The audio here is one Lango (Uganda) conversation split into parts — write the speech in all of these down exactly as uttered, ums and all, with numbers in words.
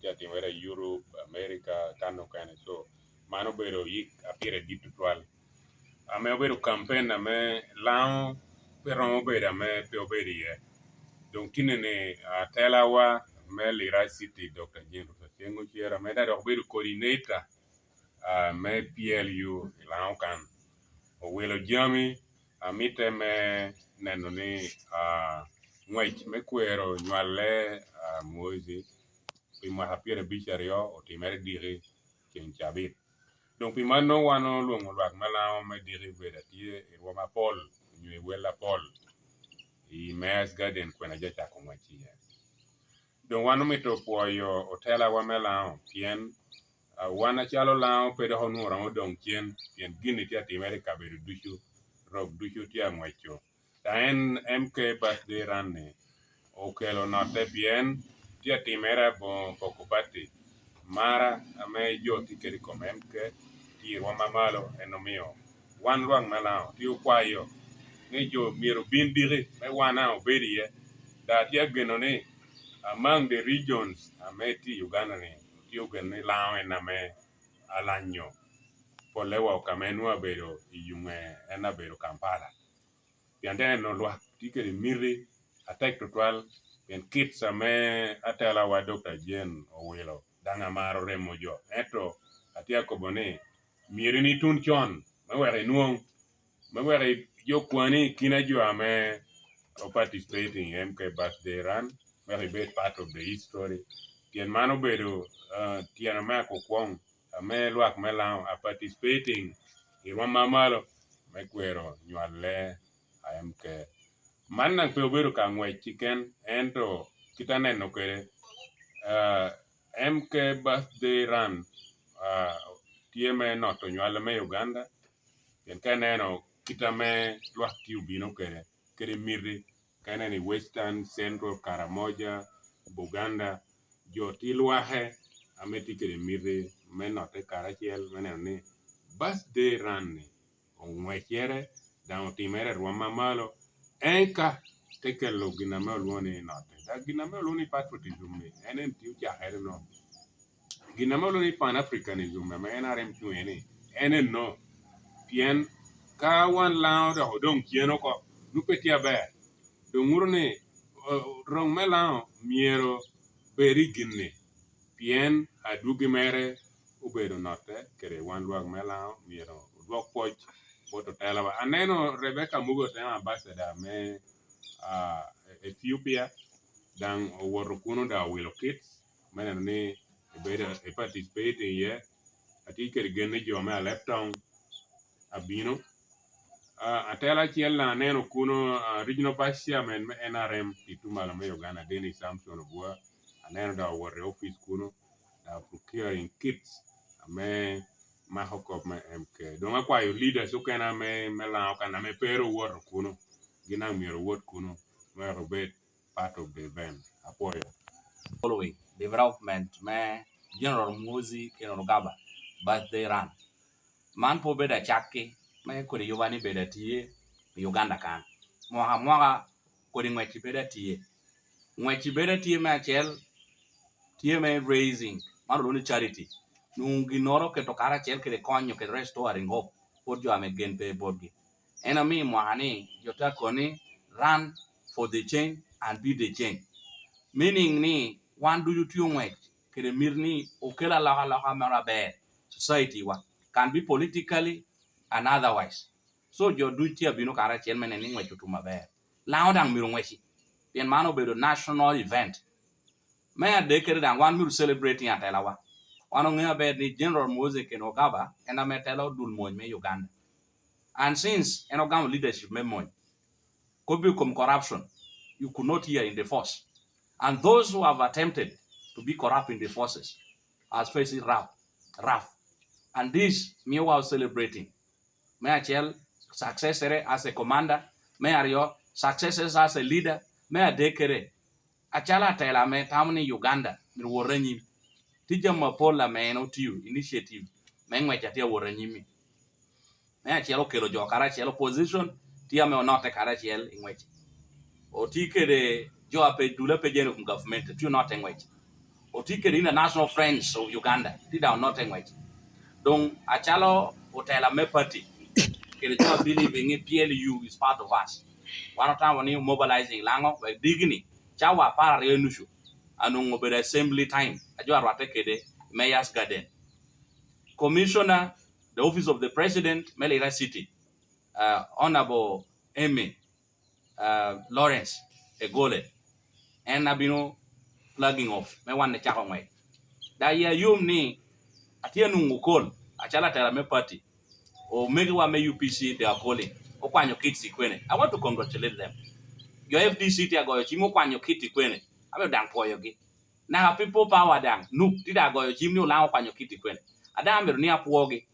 tye atimere i Europe, America, kan okene. So, man obedo yik a pire dit tutwal. Ame obedo kampen ame Laŋo pe romo bedo ame pe obedo iye. Doŋ tinni-ni, atelawa me Lira City, Doctor Jane Ruth Aceng Ocero, ame daŋ dok obedo coordinator, ah, me P L U i Laŋo kan, owilo jami, amitte me neno ni, ah, ngwec me kwero nywale, ah, Mwozi pi mwaka pyerabic aryo otimere diki ceŋ cabit. Doŋ pi mano wan olwoŋo lwak me Laŋo me diki bedo atye i rwom apol, onyo i wel apol, i Mayor's Garden, kwena jo cako ngwec iye. Doŋ wan omito pwoyo otelawa me Laŋo, pien, ah, wan acalo Laŋo pe dok onwoŋo romo doŋ cen, pien gin-ni tye atimere i kabedo ducu, rok ducu tye angweco. Daŋ en M K Birthday Run-ni okelo notte, pien tye atimere aboŋo poko pati. Mara ame jo tye kede i kom M K tye i rwom amalo, en omio wan lwak me Laŋo tye okwayo ni jo myero obin diki me wan daŋ obed iye. Daŋ atye ageno ni among the regions ame tye i Uganda-ni, tye ogeno ni Laŋo en ame alanyo polle woko, ame nwoŋo abedo i Yunge, en abedo Kampala. Pien te neno lwak tye kede miti atek tutwal, pien kit ame atelawa Doctor Jane owilo, daŋ amaro remo jo. Ento atye akobo ni myero in itun con me wek inwoŋ, me wek i-, jo kwani i kina jo ame o participating i M K Birthday Run, wek ibed part of the history. Pien man obedo, ah, tyeno me akukwoŋ ame lwak me Laŋo a participating i rwom amalo me kwero nywale a M K. Man daŋ pe obedo ka ngwec keken, ento kit aneno kwede, ah, M K Birthday Run, ah, tye me noto nywale me Uganda, pien ka ineno kit ame lwak tye obino kwede, kede miti, ka ineno i Western, Central, Karamoja, Buganda, jo tye lwake ame tye kede miti me notte karacel, me neno ni Birthday Run-ni ongwecere, daŋ otimere i rwom amalo, enka te kelo gin ame olwoŋo ni notte. Daŋ gin ame olwoŋo ni patriotism-mi, en en tye ocakere no. Gin ame olwoŋo ni Pan Africanism ame N R M cuŋe ni, en eno. Pien ka wan Laŋo dok odoŋ cen oko, nwoŋo pe tye aber. Doŋ wuro ni, o-, roŋ me Laŋo myero bed i gin-ni, pien adwogi mere obedo notte, kede wan lwak me Laŋo myero odwok pwoc bot otelawa. Aneno Rebecca Mugo Otema, ambassador me, ah, Ethiopia, daŋ owoto kuno, daŋ owilo kit me neno ni ebedo, e participate iye. Atye kede gen ni jo me Alep Town abino. Ah, atela acel daŋ aneno kuno, ah, Regional Vice Chairman me N R M pi tumalo me Uganda, Dennis Samson Obua. Aneno daŋ owoto i office kuno, daŋ procuring kits ame mako kop me M K. Doŋ akwayo leaders okene ame, me Laŋo kan ame pe ru owoto kuno, gin daŋ myero owot kuno, me wek obed part of the event. Apwoyo. Following development me General Muhoozi Kainerugaba birthday run. Man pe obedo acakki me kodi yuba ni bedo atye i Uganda kan. Mwaka mwaka kodi ngwec bedo atye. Ngwec bedo atye me acel, tye me raising, man olwoŋo ni charity. Nwoŋo ginnoro oketo karacel kede konyo kede restoring hope bot jo ame gen pe botgi. En omio i mwaka ni jo te akoni, "Run for the change and be the change." Meaning ni wan ducu tye oŋwec kede miti ni okel alokaloka moro aber society wa, can be politically and otherwise. So jo ducu tye abino karacel me neno ni ngwec otum aber. Laŋo daŋ myero ŋweci, pien man obedo national event. Me adekkere daŋ, wan myero celebrating atelawa. Wan oŋeo aber ni General Muhoozi Kainerugaba en ame telo dul mony me Uganda. And since en ogamo leadership me mony, kobbi kom corruption, you could not hear in the force. And those who have attempted to be corrupt in the forces has faced it rough, rough. And this mio wa celebrating. Me acel, successere as a commander. Me aryo, successes as a leader. Me adekkere, acalo atela ame tamo ni Uganda myero wot anyim. Tye jami apol ame en otio, initiative me ngwec a tye awot anyim-mi. Me acel okelo jo karacel, opposition tye ame onotte karacel i ngwec. Otye kede jo a pe, dul a pe jene i kom government, tye onotte i ngwec. Otye kede International Friends of Uganda, ti daŋ onotte i ngwec. Doŋ acalo otela me party, kede jo a believing ni P L U is part of us. Wan otamo ni mobilizing Laŋo wek digini, cawa apar aryo i nucu, anwoŋo obedo assembly time, a jo arwatte kede Mayor's Garden. Commissioner, the Office of the President me Lira City, uh, Honorable Emmy, uh, Lawrence Egole, en abino flagging off me wan ecako ngwec. Da ya yom ni atye anwoŋo kol acalo atela me party, omegiwa me U P C, they are calling, okwanyo kids i kwene. I want to congratulate them. Jo F D C tye agoyo cim okwanyo kit i kwene, amito daŋ pwoyogi. Naka People Power daŋ, nuk, tye daŋ agoyo cim ni Olaŋo okwanyo kit i kwene. A daŋ amito ni apwogi,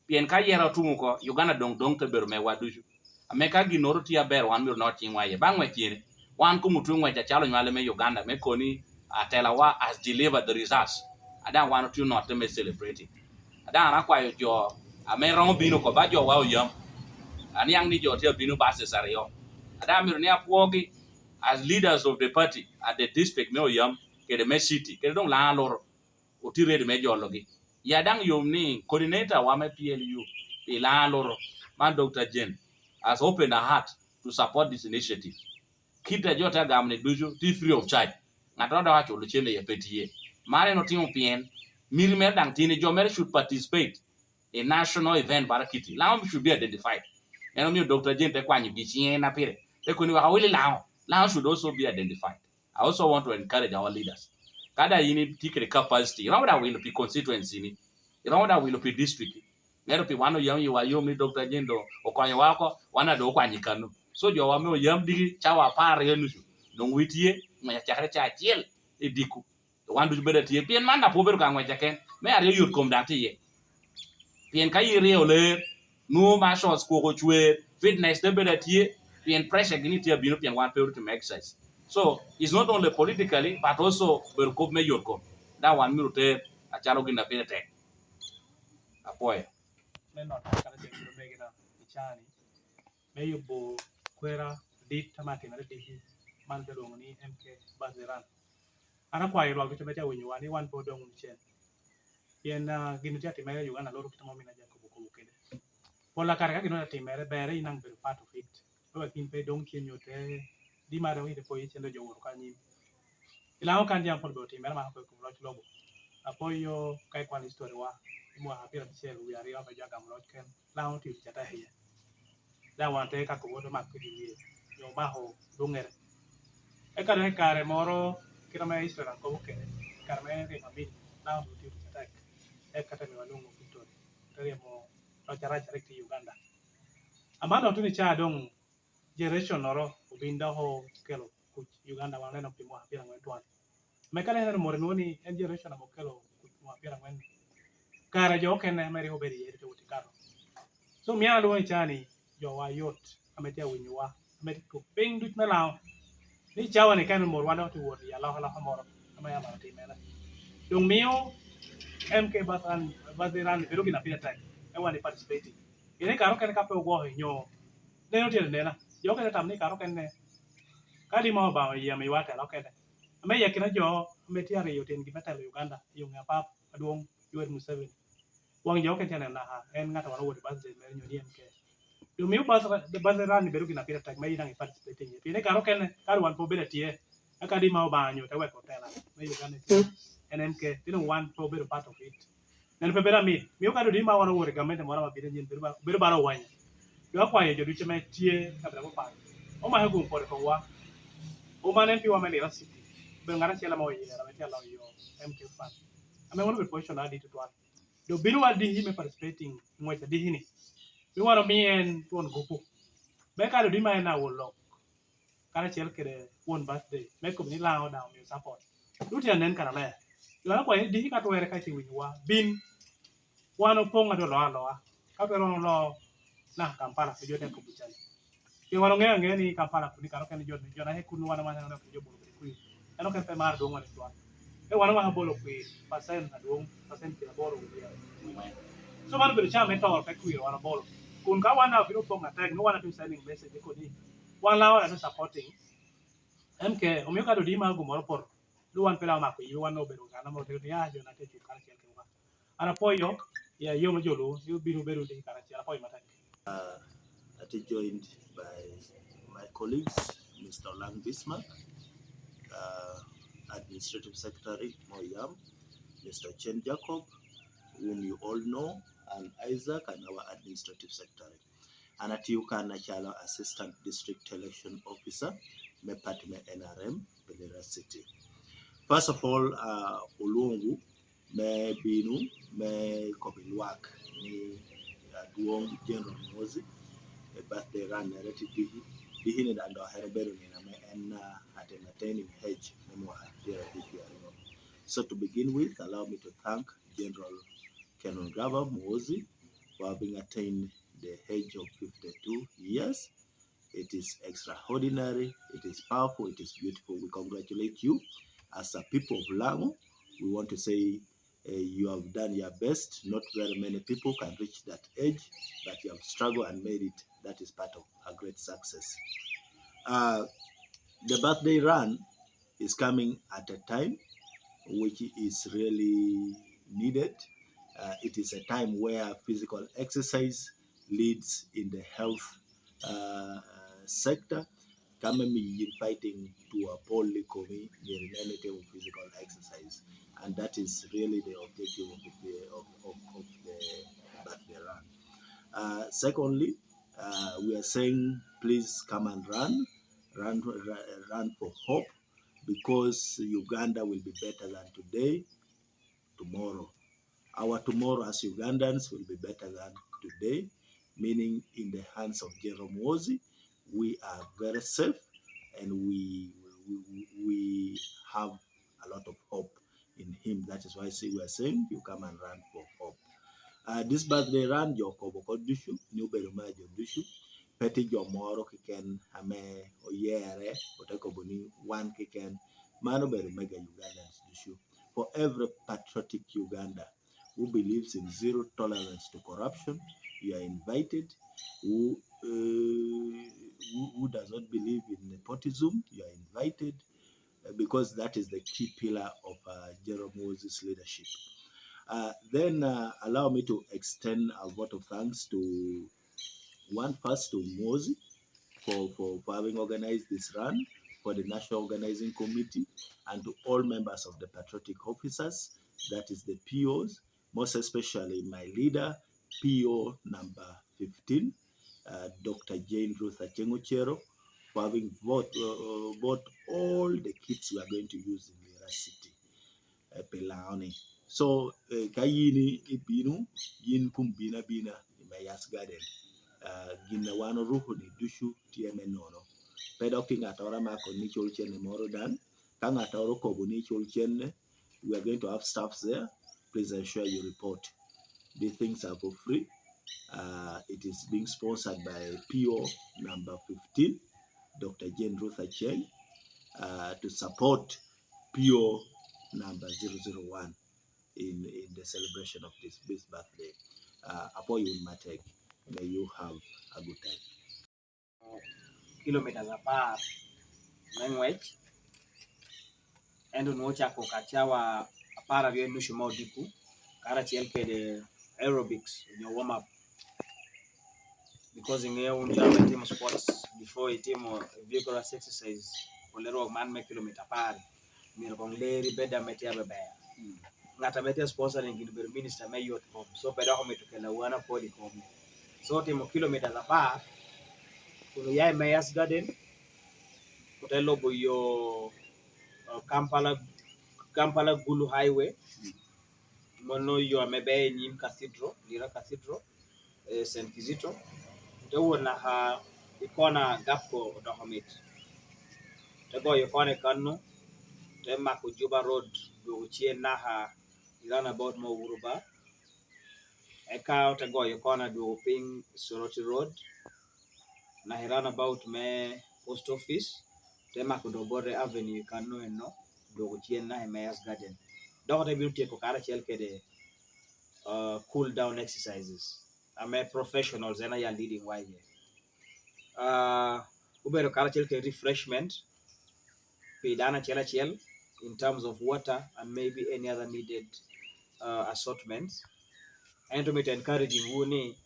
pien ka yera otum oko, Uganda doŋ, doŋ te bedo mewa ducu. Ame ka ginnoro tye aber, wan myero onot ciŋwa iye. Ba ngwec eni, wan kom otwe ngwec acalo onywale me Uganda, me koni atelawa has delivered the results. A daŋ wan otye onotte me celebrating. A daŋ an akwayo jo ame romo bino oko, ba jowa oyam. Aniaŋ ni jo tye abino buses aryo. A daŋ amito ni apwogi as leaders of the party at the district me Oyam, kede me city, kede doŋ Laŋo Alur, otye ready me jologi. Ya daŋ yom ni coordinator wa me P L U pi Laŋo Alur, man Doctor Jane, has opened her heart to support this initiative. Kit a jo te agamo ni ducu tye free of charge. Ŋattoro dok aculo cente iye pe tye. Man en otimo pien miti mere daŋ tye ni jo mere should participate in national event bara kiti. Laŋo should be identified. En omio Doctor Jane te kwanyo gi ciŋe na pire. Te koni wek awili Laŋo. Laŋo should also be identified. I also want to encourage our leaders. Ka daŋ in itye kede capacity, iromo daŋ wilo pi constituency ni, iromo daŋ wilo pi district ni. Ento pi wan oyam yiwa yom ni Doctor Jane doŋ okonyowa oko, wan daŋ doŋ okwanyo i kano. So jowa me Oyam diki cawa apar aryo nucu, doŋ wi tye, ngwec acakere ca acel i diko. Wan ducu bedo atye, pien man daŋ pe obedo ka ngwec keken. Me aryo yot kom daŋ tye iye. Pien ka iryeyo ler, nwoŋo muscles kwoko cwer, fitness te bedo atye, pien pressure gini tye abino pien wan pe otimo exercise. So, it's not only politically, but also obedo kop me yot kom. Daŋ wan myero oter acalo gin a pire tek. Apwoyo. Me nota kara cen kede omegina i caa-ni, me yubo kwera dit ame atimere diki, man te lwoŋo ni M K Baziran. An akwayo lwak ducu ame tye awinyowa ni wan pe odoŋ wunu cen. Pien, ah, gin tye atimere i Uganda loro kit ame omina Jacob okobo kede. Pol akare ka gin otimere, berre in daŋ bedo part of it. Me wek in pe idong cen nyo te di mar dok ite poyo cen dok jo woro ka anyim. I Laŋo kan jami pol be otimere man oko i kom loc lobo. Apoyo ka ikwano history wa, i mwaka pire abicel wie aryo ame jo agamo loc ken, Laŋo otio tic atek iye. Daŋ wan te kako wot omak pi dye wiye, nyo omako lwoŋŋere. Eka doŋ i kare moro, kit ame Israel kobo kede, i kare me ryemo Amin, Laŋo otio tic atek. Eka te miwa lwoŋo Victory, te ryemo loc arac a rik tye i Uganda. Aman doŋ tuno i caa doŋ generation-noro obin dok okelo kuc i Uganda, wan oneno pi mwaka pyeraŋwen twon. Me ka ineno mot inwoŋo ni en generation ame okelo kuc mwaka pyeraŋwen, kara jo okene ame rik obedo iye te wot i kato. So, mio alwoŋo i caa-ni jowa yot ame tye awinyowa, ame tye kok piny duc me Laŋo, ni cawa-ni ka en omot wan dok tye wot i alokaloka moro ame yam amaro timere. Doŋ mio M K Baziran, Baziran bedo gin a pire tek me wan i participating. Pien i kare okene ka pe ogwoko i nyo neno tye anena, jo okene tamo ni i kare okene, ka di ma Obaŋa oyie amiwa tela okene, ame i akina jo ame tye ariyo tyen gi me telo Uganda, i ŋe apap adwoŋ Yoweri Museveni, waŋ jo okene tye aneno naka en ŋat a wan owot i birthday mere nyo ni M K. Doŋ mio Baziran, Baziran bedo gin a pire tek me in daŋ i participating iye. Pien i kare okene, ka wan pe obedo atye, eka di ma Obaŋa nyo te weko tela me Uganda tye, en M K, tye doŋ wan pe obedo part of it. Neno pe bedo amit, mio ka dodi ma wan owot i gamente moro ame bino anyen bedo ba-, bedo bala owanya. Dok akwayo jo ducu ame tye i kabedo apapat, omake gum pwod i komwa. Oman en piwa me Lira City, obedo ŋat acel ame oyero ame tye aloyo M K Fund, ame wan obedo position adit tutwal. Dok bino wa diki me participating i ngwec adiki-ni. Mio wan omiyo en twon gupu. Me ka dodi ma en awol lok, karacel kede won birthday, me kobo ni Laŋo daŋ omio support. Ducu anen kannaler. Wan akwayo ni diki ka twere ka itye winyowa, bin. Wan opoŋ ado loo aloa. Ka twere wan oloo naka Kampala, pe jo te kobo cani. Pien wan oŋeo aŋea ni Kampala kun i kare okene jo, jo naka kun wan omanyo aneno kede jo bolo kede kwir. En okene pe maro dwoŋ wan i twal. Pe wan omako bolo kwir, pacent adwoŋ, pacent pyeraboro wiye. So man obedo caa me toro pe kwir wan obolo. Kun ka wan daŋ obino opoŋ atek, nwoŋo wan atye sending message ni kodi, wan Laŋo wan atye supporting M K, omio ka dodi ma gumoro poto, Duk wan pe daŋ omako yiwu, wan obedo kan ame otito ni, "Ah, jo na tye cut karacel kedwa." An apwoyo, ya, yo me jo lubo, ni obino obedo wunu karacel, apwoyo matek. Uh, ati joined by my colleagues, Mister Lang Bismarck, uh, Administrative Secretary Moyam, Mister Chen Jacob, whom you all know, and Isaac, and our Administrative Secretary. An atiyo kan acalo Assistant District Election Officer me party me N R M, Bunyoro City. First of all, uh, olwoŋwu me bino me kobo lwak ni adwoŋ General Muhoozi, e birthday run nere tye diki, diki ni daŋ dok en obedo nino ame en, uh, at an attaining age me mwaka pyerabicel aryo. So to begin with, allow me to thank General Kainerugaba Muhoozi for having attained the age of fifty-two years. It is extraordinary, it is powerful, it is beautiful. We congratulate you as a people of Lango. We want to say, uh, you have done your best. Not very many people can reach that age, but you have struggled and made it. That is part of a great success. Uh, the birthday run is coming at a time which is really needed. Uh, it is a time where physical exercise leads in the health, uh, sector. Ka me miyi yin fighting two a pol i komi, myero inen itimo physical exercise. And that is really the objective of the, of, of, of the birthday run. Uh, secondly, uh, we are saying please come and run, run, run for hope, because Uganda will be better than today, tomorrow. Our tomorrow as Ugandans will be better than today, meaning in the hands of General Muhoozi, we are very safe and we, we, we have a lot of hope in him. That is why say we are saying you come and run for hope. Uh, this birthday run, jo okobo oko ducu, ni obedo me jo ducu. Pe tye jo moro keken ame oyere, ote kobo ni wan keken. Mano obedo mega Ugandans ducu. For every patriotic Uganda who believes in zero tolerance to corruption, you are invited. Who, uh, who, who does not believe in nepotism, you are invited, uh, because that is the key pillar of, uh, General Muhoozi's leadership. Uh, then, uh, allow me to extend a vote of thanks to one first to Muhoozi for, for, for having organized this run, for the National Organizing Committee, and to all members of the patriotic officers, that is the P Os, most especially my leader, P O number fifteen, uh, Doctor Jane Ruth Aceng Ocero, for having bought, uh, uh, bought all the kits we are going to use in Lira City, uh, pi Lango ni. So, uh, ka yin i-, ibino, yin kun bino abina i Mayor's Garden, uh, gin a wan oruko ni ducu tye me nono. Pe dok tye ŋattoro amako ni cul cene moro daŋ. Ka ŋattoro okobo ni cul cene, we are going to have staffs there. Please ensure you report. These things are for free. Uh, it is being sponsored by P O number fifteen, Doctor Jane Ruth Aceng, uh, to support P O number zero zero one in, in the celebration of this, this birthday. Uh, apwoyo wunu matek. May you have a good time. Kilometres apar me ngwec, ento onwoŋo ocako ka cawa apar aryo i nucu me odiko, karacel kede aerobics onyo warm up, because iŋeo wun jo ame itimo sports, before itimo vigorous exercise, pole rwok man me kilomita apar, myero koŋ leri bed ame tye abeber. Ŋat ame tye sponsoring gini obedo minister me youth kom, so pe dok omito kelo awano apol i komi. So otimo kilometres apar kun oya i Mayor's Garden, ote lubo yo, uh, Kampala, Kampala Gulu Highway, mano yo ame ber i nyim Cathedral, Lira Cathedral, eh, Saint Kizito. Te wot naka i kona Gapco odoko mit. Te goyo kona i Kano, te mako Juba Road, dwogo cen naka i roundabout me Uhuru Bar. Eka ote goyo kona dwogo piny Soroti Road, naka i roundabout me Post Office, te mako Dobote Avenue i Kano eno, dwogo cen naka i Mayor's Garden. Dok ote bino tyeko karacel kede, uh, cool down exercises ame professionals en aye leading wa iye. Uh, obedo karacel kede refreshment pi dano acel acel, in terms of water and maybe any other needed, uh, assortments. Ento mito encouraging wu ni,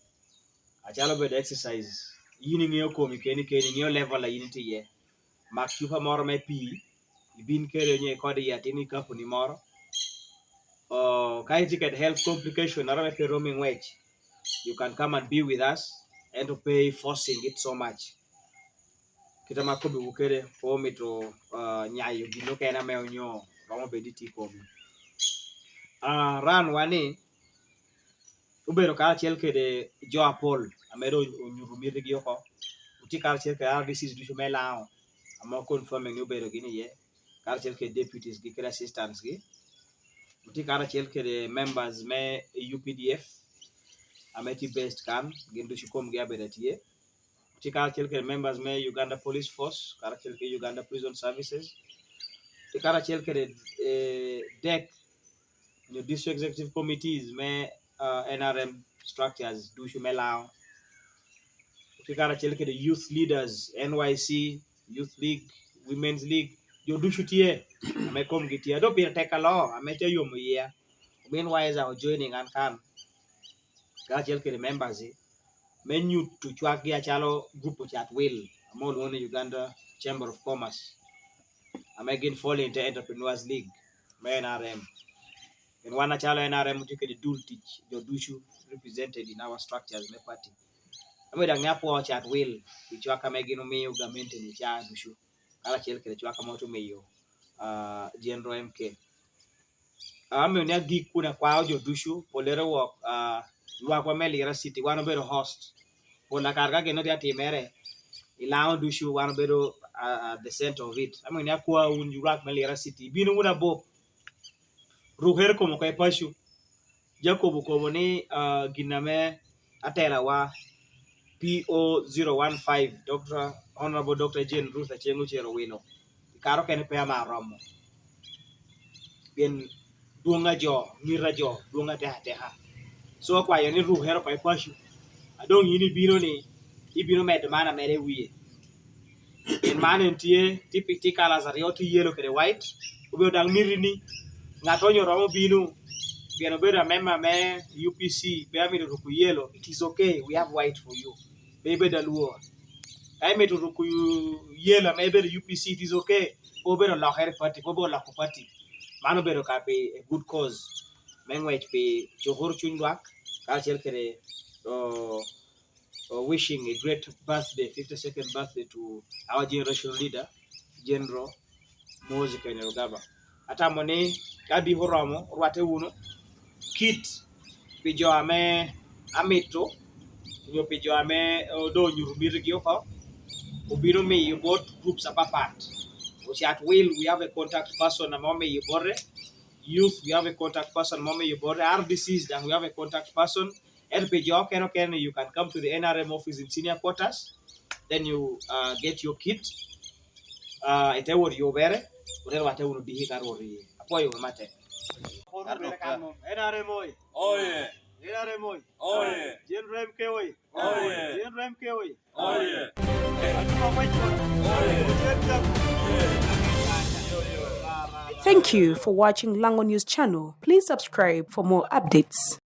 acalo bedo exercise, yin iŋeo komi keni keni, iŋeo level a yin itye iye. Mak cupa moro me pii, ibin kede onyo ikodi i atin i kapuni moro. Oh, ka itye kede health complication, aro me pe romo i ngwec, you can come and be with us, ento pe i forcing it so much. Kit ame akobbiwu kede, pe omito, ah, nyayo gin okene ame onyo romo bedo i tye i komi. Ah, ran wa ni, obedo karacel kede jo apol ame doŋ onyuto mitigi oko. Otye karacel kede R D Cs ducu me Lango ame oconfirming ni obedo gin iye, karacel kede deputies gi kede assistants gi. Otye karacel kede members me U P D F ame tye based kan, gin ducu komgi abedo atye. Tye karacel kede members me Uganda Police Force, karacel kede Uganda Prison Services, tye karacel kede, eh, dec, nyo District Executive Committees me, ah, N R M structures ducu me Lango. Tye karacel kede youth leaders, N Y C, Youth League, Women's League, jo ducu tye, ame komgi tye. Ado pire tek alo, ame tye yomo yia. Meanwhile, I was joining an kan, karacel kede members, me nyuto cwakgi acalo group ocat wil ame olwoŋo ni Uganda Chamber of Commerce, ame gin fall into Entrepreneurs League me N R M. Pien wan acalo N R M otye kede dul tic jo ducu represented in our structures me party. Ame daŋ apwoo cat wil i cwak ame gin omio gamente ni ca ducu, karacel kede cwak ame otumiyo, ah, General M K. Ah, ame ni agik kun akwao jo ducu, pollere wok, ah, lwakwa me Lira City, wan obedo host. Pol akar ka gin otye atimere, i Lango ducu, wan obedo, ah, ah, the center of it. Ame ni akwa wun lwak me Lira City, bino wun abok. Rukere kom oko i paco. Jacob okobo ni, ah, gin ame atelawa P O zero one five, Doctor, Honorable Doctor Jane Ruth Aceng Ocero owilo, i kare okene pe amaro romo. Pien dwoŋ a jo, mito a jo, dwoŋ atek ateka. So akwayo ni rukere oko i paco. A doŋ yin ibino ni, ibino medo man ameda i wie. Pien man en tye, tye pi-, tye colors aryo, tye yellow kede white. Obedo daŋ miti ni ŋat onyo romo bino, pien obedo amemba me U P C, pe amito ruko yellow, it is okay, we have white for you. Pe ibed alwor. Ka imito ruko yellow ame ibedo U P C, it is okay. Pe obedo olokere i party, pe obedo oloko party. Man obedo ka pi a good cause me ngwec pi cukuru cuny lwak, karacel kede, oh, uh, wishing a great birthday, fifty-second birthday to our generation leader, General Muhoozi Kainerugaba. Atamo ni ka diko oromo, orwatte wunu kit pi jo ame amito, onyo pi jo ame, eh, doŋ onyuto mitigi oko, obino miyo bot groups apapat. Ocat wil, we have a contact person ame omiyo bote. Youth, we have a contact person ame omiyo bote. R D Cs daŋ, we have a contact person. Ento pi jo okene okene, you can come to the N R M office in senior quarters, then you, uh, get your kit. Uh, ite wot yubere, ote rwatte wunu diki ka rwot iye. Apwoyo wunu matek. N R M oye! Oye! N R M oye! Oye! General M K oye! Oye! General M K oye! Oye! Thank you for watching Lango News Channel. Please subscribe for more updates.